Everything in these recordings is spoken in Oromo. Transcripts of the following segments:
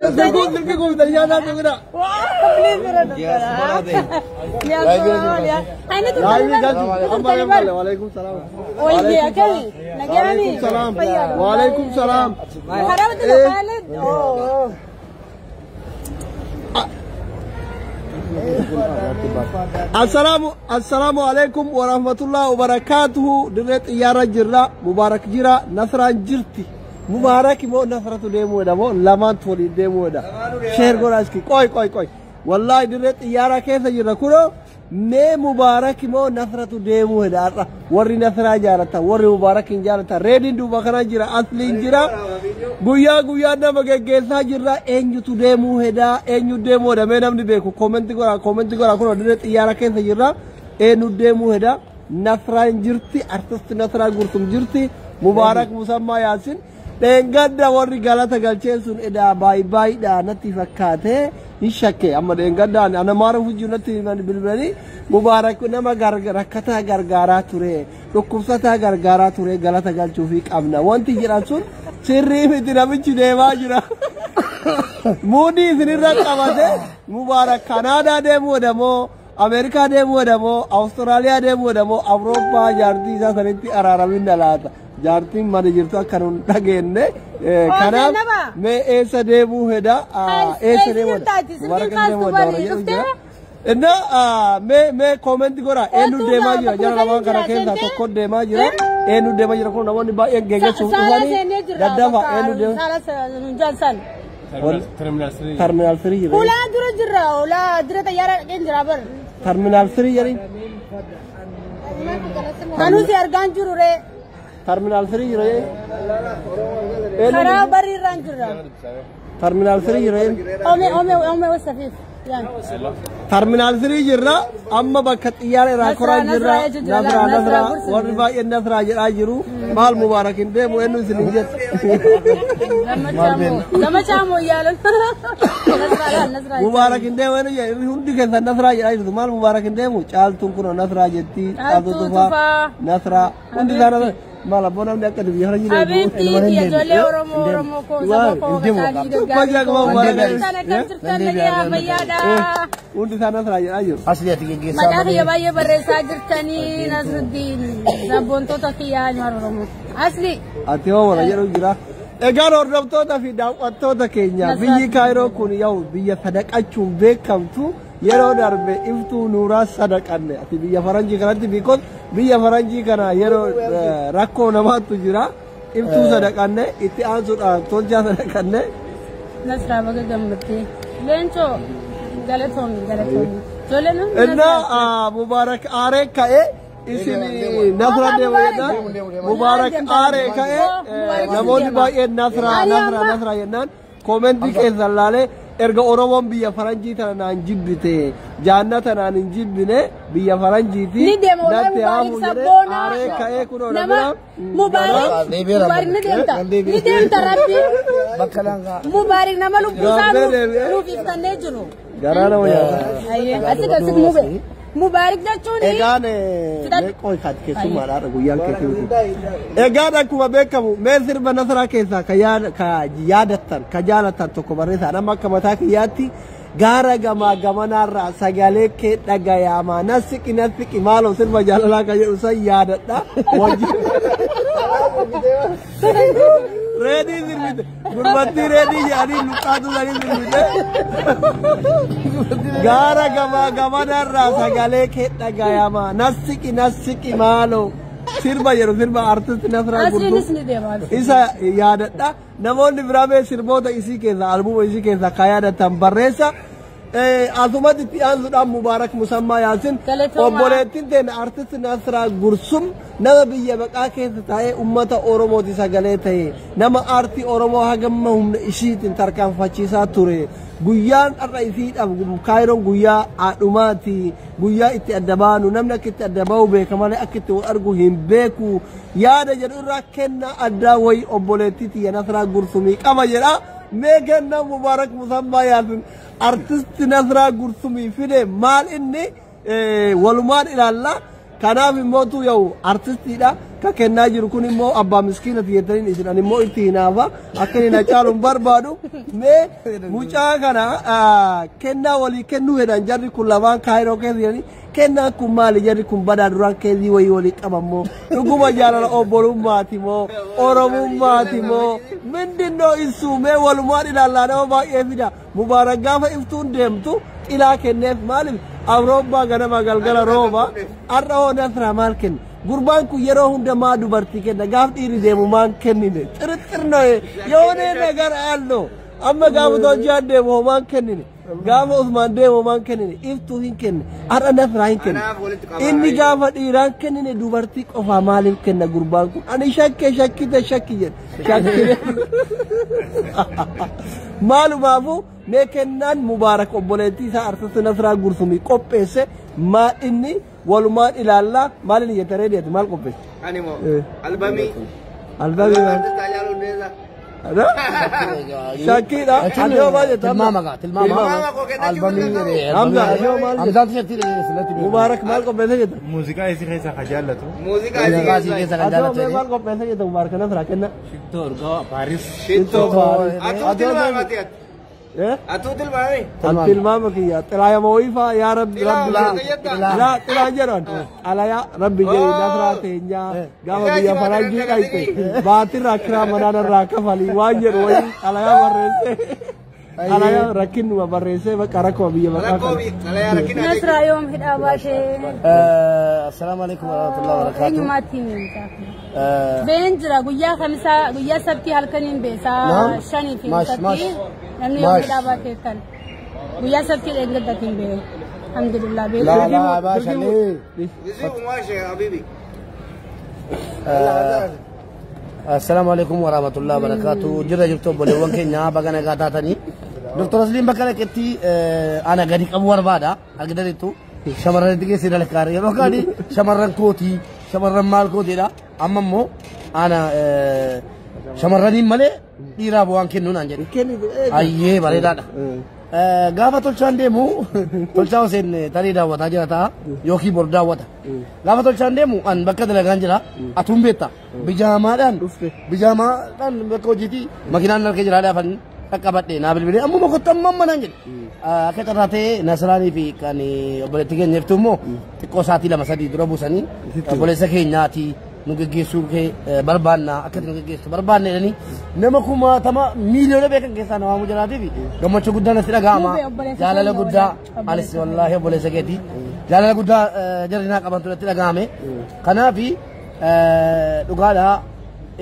Silkii guutaa jira. Waalaikum salaam. Waalaikum salaam. Waalaikum salaam. Assalaamu alaikum wa rahmatullahi wa barakaatuhu. Dirree xiyyaara jirra. Mubaarak jira. Nasraan jirti. Mubaarak immoo Nasratu deemuudha moo lamaantu waliin deemuudha. Share godhaa iski. Qoy qoy qoy. Wallaahi dirree xiyyaaraa keessa jirra kunoo mee Mubaarak immoo Nasratu deemuudha har'a. Warri Nasraa jaalatan warri Mubaarak hin jaalatan. Reediin duuba kana jira asliin jira. Guyyaa guyyaa nama geggeessaa jirra eenyutu deemuu hedaa eenyu deemuu hedha mee namni beeku koomenti godhaa koomenti godhaa kunoo dirree xiyyaaraa keessa jirra eenyu deemuu hedha. Nasraan jirti artisti Nasraa Gursum jirti Mubaarak Musammaa Yaasin. Dheengadda warri galata galcheen sun edaa baay'ee natti fakkaate hin shakke amma dheengadda ana maara hojii natti bilbilanii Mubaarak nama rakkataa gargaaraa ture dhukkubsataa gargaaraa ture galata galchuufii qabna wanti jedhan sun sirrii miti namichi deemaa jira. Muudii isinirra qabate Mubaarak Kanaadaa deemuu moo Ameerikaa deemuu moo Awustiraaliyaa deemuu moo Awurooppaa jaartii isaa sanitti araaramin laata. Jaartiin mana jirtu akka nun dhageenye kanaaf mee eessa deemuu heda eessa deemuu heda inna mee mee koomenti godha eenyu deemaa jira jara lamaan kana keessaa tokko deemaa jira eenyu deemaa jira kun namoonni baay'een geggeessuuf dhufanii daddafa eenyu deemaa Terminal 3 jira. Ulaa dura jirra ulaa dura xayyaara dhaqeen jira bar. Terminal 3 jedhi. Kanuusi argaan jiru ree. Terminal 3 jira. Karaa barri irraan jirra. Terminal 3 jira. Ome ome ome wasafiif. Terminal 3 jirra amma bakka xiyyaara irraa koraa jirra. Nasraa Nasraa warri baay'een Nasraa jedhaa jiru maal Mubaarak hin deemu eenyu isin hin jettu. Gammachaa mooyyaalan. Mubaarak hin deemu eenyu jedhu hundi keessan Nasraa jedhaa jirtu maal Mubaarak hin deemu caaltuun kun Nasraa jetti caaltuu tufaa Nasraa hundi isaa Nasraa. Maal abboo namni akka biyya kana jiru. Abiibti ijoollee Oromoo Oromoo koo saba koo qaalii gaggaarii. Akkam jirtan nagaya fayyaadha. Hundi isaa Nasraa jedhaa jiru. Asli ati geggeessaa. Maqaa kiyya baay'ee barreessaa jirtanii Nasruddin sabboontota kiyyaa nyaaru Oromoo. Asli. Ati hoo wala jedhu jira. Egaan hordoftoota fi daawwattoota keenya biyyi Kaayiroo kun yaa'u biyya sadaqachuun beekamtu yeroo darbe iftuu nuuraa sadaqanne ati biyya faranjii kanatti because biyya faranjii kana yeroo rakkoo namaatu jira iftuu sadaqanne itti aansuudhaan tolchaa sadaqanne. Nasraa baga gammaddee leencoo galatoomi galatoomi. Ijoolleen Inna Mubaarak aaree ka'ee isin Nasraa deema jennaan Mubaarak aaree ka'ee namoonni baay'een Nasraa Nasraa Nasraa jennaan koomentii keessan laalee erga Oromoon biyya faranjii tana naan jibbite jaanna tanaan hin jibbine biyya faranjiiti Ni deema wallahi natti Mubaarak haamu jedhee sabboona aaree ka'ee kunoo nama nama Mubaarak Mubaarak ni deemta ni deemta rabbi Bakka langaa. Mubaarak nama lubbuu isaa Gaaffee nuuf iftannee jiru. garaa nama nyaata. Asii asi mube Mubaarak jechuun Egaan meeqoo isaati keessummaadha guyyaan keessummaa. Egaan akkuma beekamu mee sirba Nasraa keessaa ka yaadattan ka jaalattan tokko barreessaa nama akka mataa kiyyaatti gaara gamaa gamanaarraa sagalee kee dhagayaamaa nasiqi nasiqi maaloo sirba jaalalaa kan jedhu san yaadadha. Reedii sirbite gurbattii reedii jedhanii luqqaatu sanii sirbite. Gaara gamaa gamanarraa sagalee kee dhagayamaa nasiqi nasiqi maaloo sirba jedhu sirba artisti Nasraa Asliinis Gursum ni deema. isa yaadadha. Namoonni biraa mee sirboota isii keessaa albuuma isii keessaa kan yaadatan barreessa. Asumatti itti aansuudhaan Mubaarak Musammaa Yaasin Galatoomaa. obboleettiin teenya artisti Nasraa Gursum nama biyya baqaa keessa taa'ee uummata Oromooti sagalee ta'e nama aartii Oromoo hagamma humna ishiitiin tarkaanfachiisaa ture. Guyyaan har'a isiidhaaf Kaayiroon guyyaa haadhumaati. Guyyaa itti adda baanu namni akka itti adda bahu beeka malee akka itti wal argu hin beeku. Yaada jedhu irraa kennaa addaa wayii obboleettii tiyya Nasraa Gursumii qaba jedha. Mee kennaa Mubaarak Musammaa Yaasin artisti Nasraa Gursumii fide maal inni walumaan ilaalla. Kanaaf immoo tu yaa'u artistiidha. Ka kennaa jiru kun immoo abbaa miskiinati jettaniin isin ani immoo itti hinaafa akka inni na caalu hin barbaadu. Mee mucaa kana kennaa walii kennuu jedhan jarri kun lamaan Kaayiroo keessa jiranii kennaan kun maali jarri kun badaa duraan keezii wayii walii qaban moo dhuguma jaalala obbolummaati moo oromummaati moo mindinnoo ibsuu mee walumaan ilaallaa nama baay'ee fida. Mubaarak gaafa iftuun deemtu xilaa kenneef maaliif Awurooppaa ganama galgala rooba har'a hoo Nasraa maal kenne gurbaan kun yeroo hunda maa dubartii kenna gaaf dhiirri deemu maan kennine xirxirnoe yoonee nagar allo amma gaafa Tolchaan deemu homaan kennine gaafa Usmaan deemu homaan kennine iftuu hin kenne har'a Nasraa hin kenne inni gaafa dhiiraan kennine dubartii qofaa maaliif kenna gurbaan kun ani shakke shakkite shakki jedhe shakkite maalumaafuu mee kennaan Mubaarak obboleettii isaa artisti Nasraa Gursumii qopheesse maa inni walumaan ilaallaa maal inni jette reediyeeti maal qopheesse? Ani moo albamii. Albamii maal? Artist Haacaaluu Hundeessaa. Shakkiidha. Ati hoo maal jette? Tilmaama gaa tilmaama. Tilmaama koo kennachuu Albamii danda'u. jedhee. Hamza ati hoo maal jette? Hamzaan tisheetti filatti. Mubaarak maal qopheesse jette? Muuziqaa isii keessaa ka jaallatu. Muuziqaa Muuziqaa isii isii keessa. keessa kan Ati hoo jaallatu mee jedhee. maal qopheesse jette Mubaarak Nasraa kenna? Shittoo urgaawaa Paaris. Shittoo. Atuu Ati hoo maal tilmaamati ati. Eh? Atuu tilmaami. An tilmaama kiyya xilaaya mooyifaa yaa rabbi Xilaa rabbi maal jedhi. jetta? Laa xilaa jedhan xalayaa rabbi jedhi Nasraa teenyaa gaafa biyya faranjii dhayte baatirraa kiraa manaan irraa kafalii waan jedhu wayii xalayaa barreessee xalayaa rakkinnuma barreessee bakka rakkoo biyya bakka Rakkoo kana. biyya xalayaa rakkinaa jechuudha. Nasraa yoom hidhaa baatee Assalaamu alaikum warahmatullahi wabarakatuh. eenyumaatiin Been jira guyyaa kamisaa guyyaa sabtii halkaniin beesaa Naam. shanii fi Maash, sabtii maash. namni yoom Maash. hidhaa baatee kan guyyaa sabtii dheengaddatiin bee alhamdulillah bee Laa laa baashalee. Isii uumaa ishee habibi. Assalaamu alaikum warahmatullahi wabarakatuh. Jirra jirtu obboleewwan keenya baga nagaa taatanii. Doktor Asliin bakka dhaqetti ana gadi qabu barbaada. Argitaniittu shamarranitti geessee dalakaara. Yeroo kaani shamarran kootii shamarran maal kootiidha. Amma immoo ana shamarraniin malee dhiiraaf waan kennu naan jedhe. Ayyee bareedaadha. Gaafa Tolchaan deemu Tolchaa Hussein tarii daawwataa jira ta'a yookiin bor daawwata. Gaafa Tolchaan deemu an bakka dalagaan jira atuun beekta bijaamaadhaan Dhufte. bijaamaadhaan bakka hojiitii makinaan harka jira dhaafan qaqqabadhe naa bilbilee ammuma kottu amma amma naan jedhe. Akka carraa ta'ee Nasraanii fi kan obboleettii keenya jirtu immoo xiqqoo sa'aatii 2-3 dura buusanii obboleessa keenyaati nu geggeessuu kee barbaanna akka nu geggeessu barbaanna jedhanii nama kumaatama miiliyoona beekan keessaa na waamuu jiraatiif gammachuu guddaa natti dhaga'ama. Mubee obboleessa Jaalala keenya guddaa waliin. anis wallaahi obboleessa keeti jaalala guddaa jarri naa qabantu natti dhaga'ame. Kanaafi dhugaadha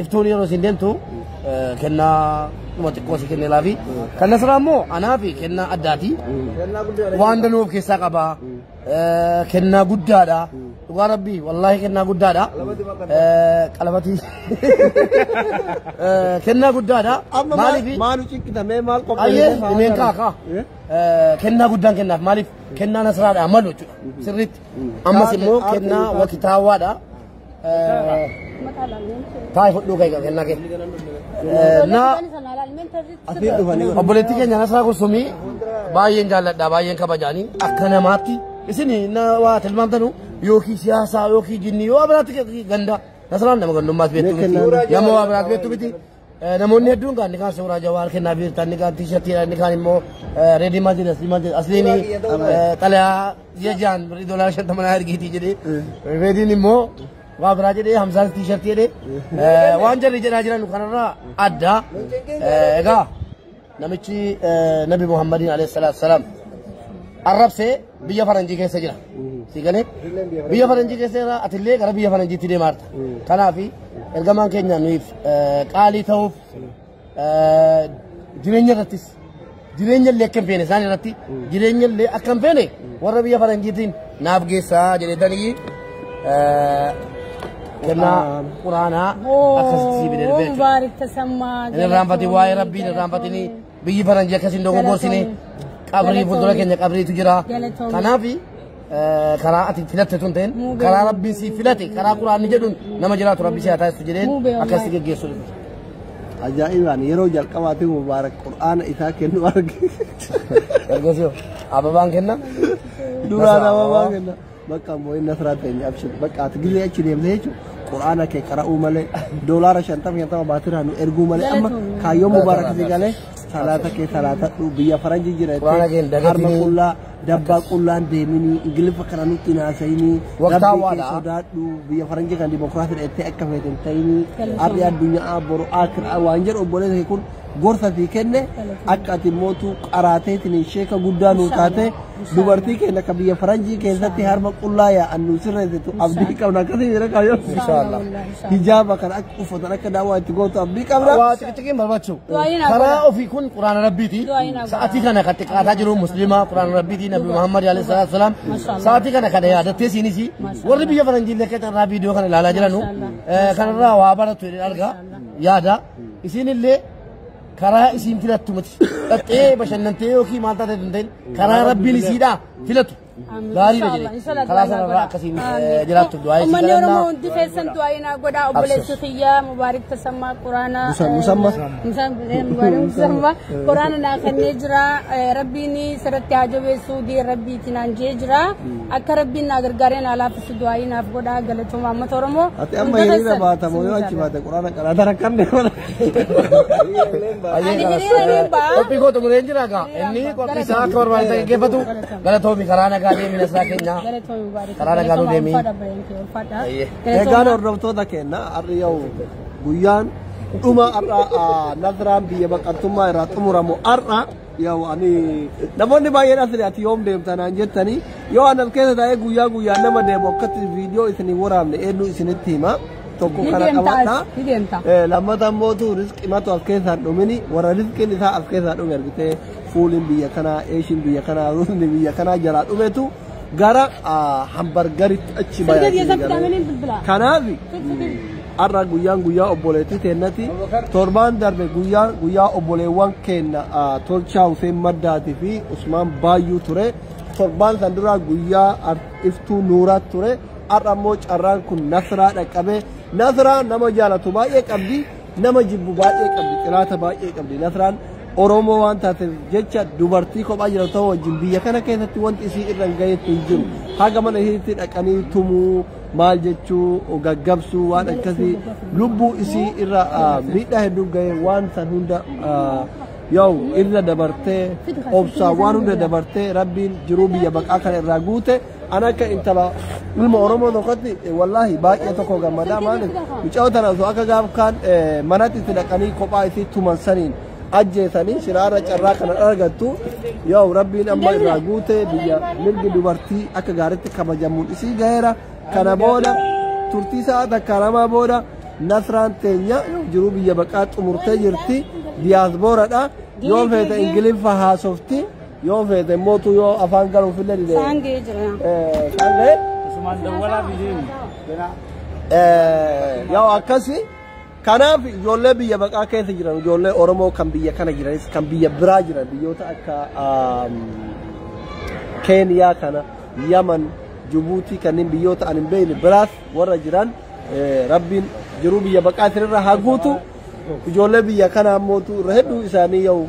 iftuun yeroo isin deemtu kennaa dhuma xiqqoo si kennee laafi. Kan Nasraa immoo anaafi kennaa addaati. Waan danuu of keessaa qaba. Kennaa guddaadha. Dhugaa rabbii wallaahi kennaa guddaadha. Qalabatii. Kennaa guddaadha. Amma Maaliif? maalu ciqqitamee maal Ayyee qopheessee dhimeen kaa kaa. Kennaa guddaan kennaaf maaliif kennaa Nasraadha malu jechuudha sirriitti. Ammas immoo kennaa wakitaawwaadha. Taayi fudhuu kee kennaa kee. Na Asii dhufanii obboleettii keenya Nasraa Gursumii baay'een jaalladha baay'een kabajaanii akka namaatti isin na waa tilmaamtanu yookiin siyaasaa yookiin jinnii yoo biraatti ganda Nasraan nama gandummaas beektu miti nama waa biraatti beektu miti. Namoonni hedduun kaan inni kaan suuraa Jawaar kennaa jirtan inni kaan tiishartiidha inni kaan immoo reedii maal jedhe asii maal jedhe asliin xalayaa ji'a ja'an birrii $50 naa ergiitii jedhee reediin immoo waa biraa jedhee Hamzaan tiishartii jedhee waan jarri jedhaa jiran kanarraa adda. Egaa namichi Nabi Muhammadiin alayhi salaatu salaam arrabsee biyya faranjii keessa jira. Si galee biyya faranjii keessa jira atillee gara biyya faranjiitti deemaa jirta. Kanaaf ergamaan keenya nuyiif qaalii ta'uuf jireenya irrattis jireenya illee akka hin feene isaan irratti jireenya illee akka hin feene warra biyya faranjiitiin naaf geessaa jedhetanii kennaa quraanaa akkasitti si bidee jechuudha. Mubaarak tasammaa. Inni irraanfatin waa'ee rabbii hin irraanfatini biyyi faranjii akkasiin dogoggorsinee qabrii fuuldura keenya qabriitu jira. Galatoomii. Kanaaf karaa ati filatte tun ta'in karaa rabbiin si filate karaa quraanni jedhuun nama jiraatu rabbi si haa taasisu jedheen Mubee akkasi wallahi. geggeessu dhufe. Ajaa'ibaan yeroo jalqabaatti Mubaarak qur'aana isaa kennu arge. Ergasii ababaan kenna. Duraan ababaa kenna. Bakka immoo inni asirraa ta'e abshir bakka ati gizee achi deemtee jechuudha. Quraana kee qara'uu malee doolaara 50 baatiraa nu erguu malee amma kaayyoo Mubaarak si galee salaata kee salaatadhu biyya faranjii jira jettee harma qullaa dabbaa qullaan deeminii ingiliffa kana nutti naasayinii rabbii kee sodaadhu biyya faranjii kan dimokiraasii jettee akka feete hin ta'inii arri addunyaa boru akiraa waan jedhu obboleessa kun gorsa sii kenne akka ati mootu qaraateetiin sheeka guddaa nuu taate dubartii keenya akka biyya faranjii keessatti harma qullaa yaa'an nu sirreessitu abdii qabna akkasii jira kaayyoo hijaaba kana akka uffatan akka daawwaa itti gootu abdii qabna. Waa xixiqqeen barbaachisu. Karaa ofii kun quraana rabbiiti. Sa'aatii kana kan xiqqaataa jiru musliima quraana rabbiiti Nabi Muhammad alayhi salaatu wasalaam. Sa'aatii kana kana yaadattee siinis warri biyya faranjiillee akka carraa viidiyoo kana ilaalaa jiranu kanarraa waa baratu jedhee argaa yaada. Isinillee karaa isiin filattu miti. Dhaxxee bashannantee yookiin maal taatee hin ta'in karaa rabbiin isiidhaa filatu. Gaariidha jedhee karaa sanarraa akkasiin jiraattu du'aa isii Uummanni Oromoo hundi keessan du'aa inaa godhaa obboleessi kiyyaa Mubaarik Tasammaa Quraana. Musamma. Mubaarik Musammaa Quraana naa kennee jira. Rabbiin sirriitti haa jabeessu diin rabbiitiin naan jee jira. Akka rabbiin naa gargaaree naa laaffisu du'aa inaaf godhaa galatooma uummata Oromoo. Ati amma hiriira baatamoo yoo achi baate quraana qaraataa rakkanne mana. Ani hiriira ni ba'a. Qophii koo xumureen jira egaa inni qophii isaa akka barbaachisaa gaggeeffatu galatoomi karaa nagaa deemi Nasraa keenya. Karaa nagaa nuu deemi. Egaan hordoftoota keenya har'i yoo guyyaan dhuma har'a Nasraan biyya baqattummaa irraa xumuramu har'a yoo ani namoonni baay'een asii ati yoom deemta naan jettanii yoo an as keessa taa'ee guyyaa guyyaan nama deemu akkatti viidiyoo isinii waraabne eenyu isinitti hima. Tokko kana qabadha. Lammata immoo riskii matu as keessaa dhumini warra riskiin isaa as keessaa dhume argitee fuuliin biyya kanaa eeshiin biyya kanaa ruusni biyya kanaa jalaa dhumetu gara hambargaritti achi bayaa. Kanaaf har'a guyyaan guyyaa obboleettii teennati torbaan darbe guyyaan guyyaa obboleewwan keenya Tolchaa Hussein Maddaatii fi Usmaan Baayyuu ture torbaan san duraa guyyaa Iftuu Nuuraa ture har'a immoo carraan kun Nasraa dhaqqabe. Nasraan nama jaalatu baay'ee qabdi nama jibbu baay'ee qabdi xiraata baay'ee qabdi Nasraan Oromoo waan taateef jecha dubartii kophaa jirtu ta'uu wajjin biyya kana keessatti wanti isii irra hin gaheetu hin jiru. Haga mana isiitti dhaqanii tumuu maal jechuu gaggabsuu waan akkasii lubbuu isii irra miidhaa hedduu gahee waan san hunda yoo irra dabartee obsaa waan hunda dabartee rabbiin jiruu biyya baqaa kana irraa guute. Ana akka intala ilma Oromoo tokkotti wallaahi baay'ee tokko gammadaa maaliif mucaa tana osoo akka gaaf kaan manatti itti dhaqanii kophaa isii tuman saniin ajjeesanii shiraarra carraa kana argattu yoo rabbiin amma irraa guute biyya mirgi dubartii akka gaariitti kabajamuun isii gaheera. Kana booda turtii sa'a takka lamaa booda Nasraan teenya jiruu biyya baqaa xumurtee jirti diyaasbooradha yoo feete ingiliffa haasofti yoo feete mootu yoo afaan galuufillee dide. Saangee jira. Saangee? Usmaan Dawwalaa biyyi. Yoo akkasi kanaaf ijoollee biyya baqaa keessa jiran ijoollee Oromoo kan biyya kana jiranis kan biyya biraa jiran biyyoota akka Keeniyaa kana Yaman Jibuutii kanneen biyyoota ani hin beekne biraas warra jiran rabbiin jiruu biyya baqaa irra haa guutu ijoollee biyya kanaa mootu irra hedduu isaanii yoo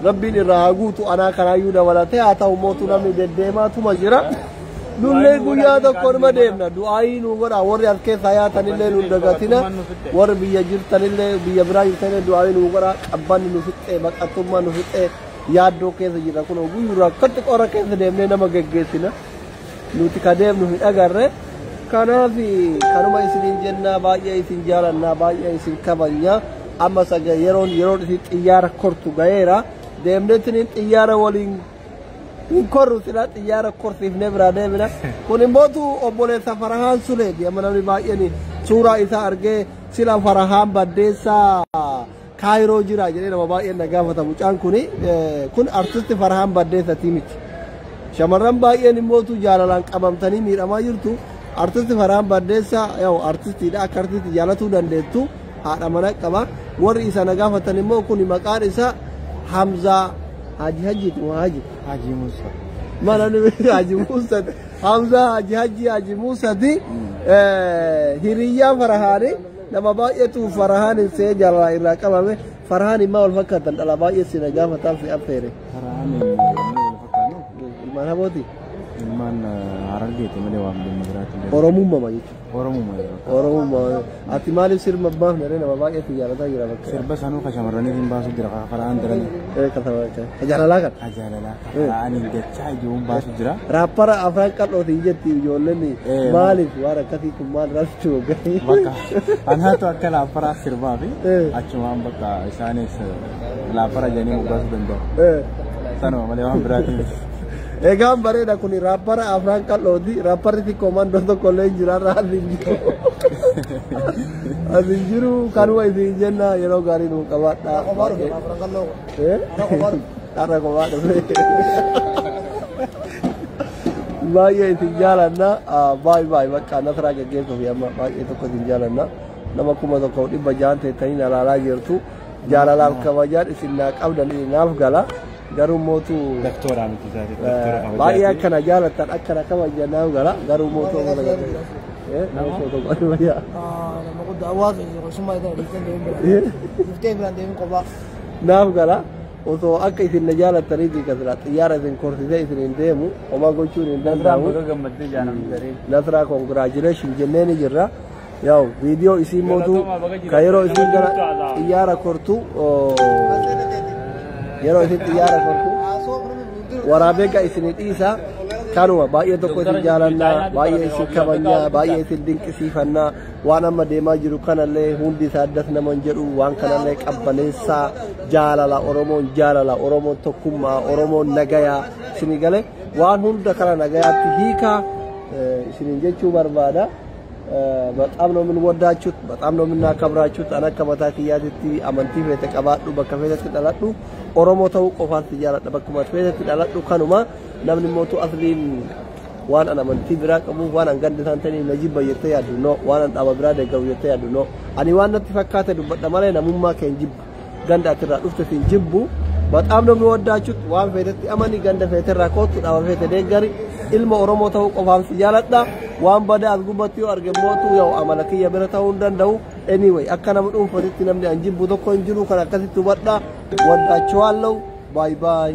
rabbiin irra haa guutu anaa kanaayyuu dabalatee haa ta'u mootu namni deddeemaatuma jira. Nullee guyyaa tokko numa deemna du'aayii nu godha warri as keessaa yaatanillee nu dagatina warri biyya jirtanillee biyya biraa jirtanillee du'aayii nu godha qabbanni nu fixxee baqattummaa nu fixxee yaaddoo keessa jira kun guyyuura akkatti qora keessa deemnee nama geggeessina nuti ka deemnu hin agarre. Kanaaf kanuma isiniin jennaa baay'ee isin jaalannaa baay'ee isin kabajnaa amma saga yeroon isin xiyyaara kortu gaheera deemneetiin xiyyaara waliin hin korru silaa xiyyaara korsiifnee biraa deemina kun immootu obboleessa Farahaan Suleeti amma namni baay'een suuraa isaa argee sila Farahaan Baddeessaa Kaayiroo jira jedhee nama baay'een na gaafata mucaan kuni kun artisti Farahaan Baddeessatii miti. Shamarran baay'een immootu jaalalaan qabamtanii miidhamaa jirtu. Artisti Farahaan Baddeessaa yoo artistiidha akka artisti jaalatuu dandeettu haadha mana qaba. Warri isa na gaafatan immoo kun maqaan isaa Hamzaa Haji Hajiiti moo Haji? Haji Musa. Mana namni Haji Musa. Hamzaa Haji Haji Haji Musaati. Hiriyyaa Farahaani nama baay'eetu Farahaan see jaalala irraa qabame. Farahaan immoo wal fakkaatan dhala baay'ee si na gaafatan fi affeere. Farahaan wal fakkaatu. Ilmaan habooti. Ilmaan Harargeeti malee waan dhimma biraatti illee. Oromummaa jechuudha. Oromummaa yeroo. Oromummaa. Ati maaliif sirba baafne ree nama baay'eetu jaalataa jira bakka. Sirba sanuu ka shamarraniif hin baasu jira kafaraan daranii. Kasama jaalalaa kan. Jaalalaa kafaraan hin dachaa ijoon baasu jira. Raappara afran qal'ootiin jetti ijoolleen maaliif waan akkasii kun maal raalchuu gahee. Bakka anaatu akka laaffaraa sirbaa fi achumaan bakka isaanis laaffara jedhanii moggaasuu danda'u. Sanuma malee waan biraatiin. Egaan bareeda kun raappara afran qal'ooti. Raapparri xiqqoo mandoo tokko illee hin jira as hin jiru. As hin jiru kanuma isin jenna yeroo gaarii nuu qabaadha. Har'a kophaa dhufe. Baay'ee isin jaalanna. Baay'ee baay'ee bakka Nasraa gaggeessuuf amma baay'ee tokko isin jaalanna. Nama 1600 teettanii na ilaalaa jirtu. Jaalalaaf kabajaan isin naa qabdan naaf gala. Garuu mootu Daktoora miti isaati. Daktoora kabajaa. Baay'ee akkana jaalattan akkana kabajan naaf gala. Garuu mootu nama foto baay'ee. Nama guddaa hawaasa osummaa isaa dhiisan deemuun bira. Dhuftee biraan deemuun kophaa. Naaf gala. Osoo akka isin na jaalattaniiti kasira xiyyaara isin korsisee isin hin deemu homaa gochuun hin danda'amu. Nasraa congratulation jennee ni jirra. Yaa'u viidiyoo isii mootu ka yeroo isin gara xiyyaara kortu yeroo isin xiyyaara kortu waraabee ga isin dhiisa. Kanuma baay'ee tokko isin jaalannaa, baay'ee isin kabajnaa, baay'ee isin dinqisiifannaa. Waan amma deemaa jiru kanallee hundi isaa addas nama hin jedhu waan kanallee qabbaneessaa jaalala Oromoon jaalala Oromoon tokkummaa Oromoon nagayaa isinii galee waan hunda kana nagayaatti hiikaa isiniin jechuu barbaada. በጣም ነው የምንወዳችሁት፣ በጣም ነው የምናከብራችሁት። Ana akka mataa kiyyaatitti amantii feete qabaadhu bakka feetetti dhaladhu Oromoo ta'uu qofaatti jaaladha. Bakkuma feetetti dhaladhu kanuma namni mootu asliin waan an amantii biraa qabuuf waan an ganda isaan ta'aniif na jibba jettee yaaddu no, waan an dhaaba biraa deeggaru jettee yaaddu no. Ani waan natti fakkaate dubbadha malee namummaa kee hin jibbu. Ganda atirraa dhufte hin jibbu. በጣም ነው የሚወዳችሁት። Waan feetetti amani ganda feeterraa kootu dhaaba feete deeggari ilma Oromoo ta'uu qofaan si jaaladha. Waan badaa as gubbatti yoo arge mootu yoo amala kiyya bira ta'uu hin danda'u. Anyway akka nama dhuunfatitti namni an jibbu tokko hin jiru kan akkasitti hubadha. Waddaachawaallau. Baay baay.